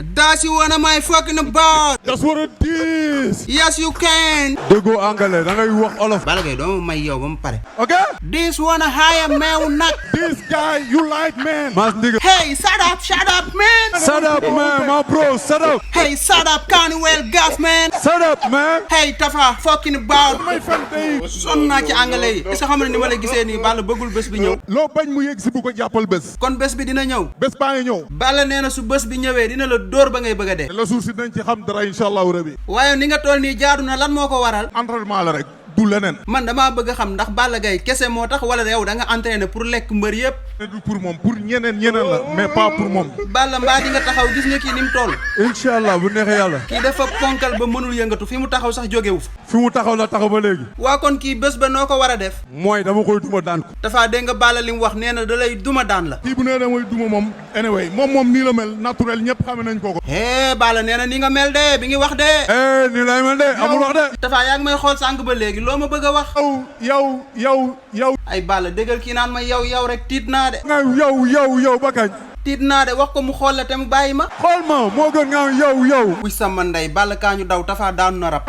That's what am I fucking about? That's what it is. Yes, you can. déggoo anglais da ngay wax olof. Balla Gaye doo ma may yow ba mu pare. ok. This one a higher man nag. This guy you like man. Mas nigga. Hey, shut up, man. Shut up man, my bro, shut up. Hey, shut up, Carnival gas, man. Shut up man. Hey, Tafa fucking about. may fan tey. sonn naa ci anglais yi. est-ce que xam nga ni ma la gisee nii Balla bëggul bés bi ñëw. loo bañ mu yegg si bu ko jàppal bés. kon bés bi dina ñëw. bés baa ngi ñëw. Balla nee na su bés bi ñëwee dina la dóor ba ngay bëgg a dee. la suuf si dañ ci xam dara incha allahu rabi. waaye ni nga toll nii jaadu na lan moo ko waral. entraînement la rek du leneen. man damaa bëgg a xam ndax Balla Gaye kese moo tax wala yow da nga entraîné pour lekk mbër yëpp. ne du pour moom pour ñeneen la mais pas pour moom. Balla mbaa di nga taxaw gis nga kii ni mu toll. incha allah bu neexee yàlla. kii dafa ponkal ba mënul yëngatu fi mu taxaw sax jógewu fa. fi mu taxaw la taxaw ba léegi. waa kon kii bés ba noo ko war a def. mooy dama koy duma daan ko. dafa dégg nga Balla li mu wax nee na da lay duma daan la. kii bu nee damay duma moom. anyway moom nii la mel naturel ñëpp xam nañ ko. Balla nee na ni nga mel de bi ngi wax de. nii lay mel de amul wax de. dafa yaa ngi may xool sànq ba léegi loo ma bëgg a wax. yow. ay Balla déggal kii naan ma yow rek tiit naa de. yow ba kañ. tiit naa de wax ko mu xool la te mu bàyyi ma. xool ma moo gën nga yow. wuy sama ndey Balla kaa ñu daw Tafa daanu na rab.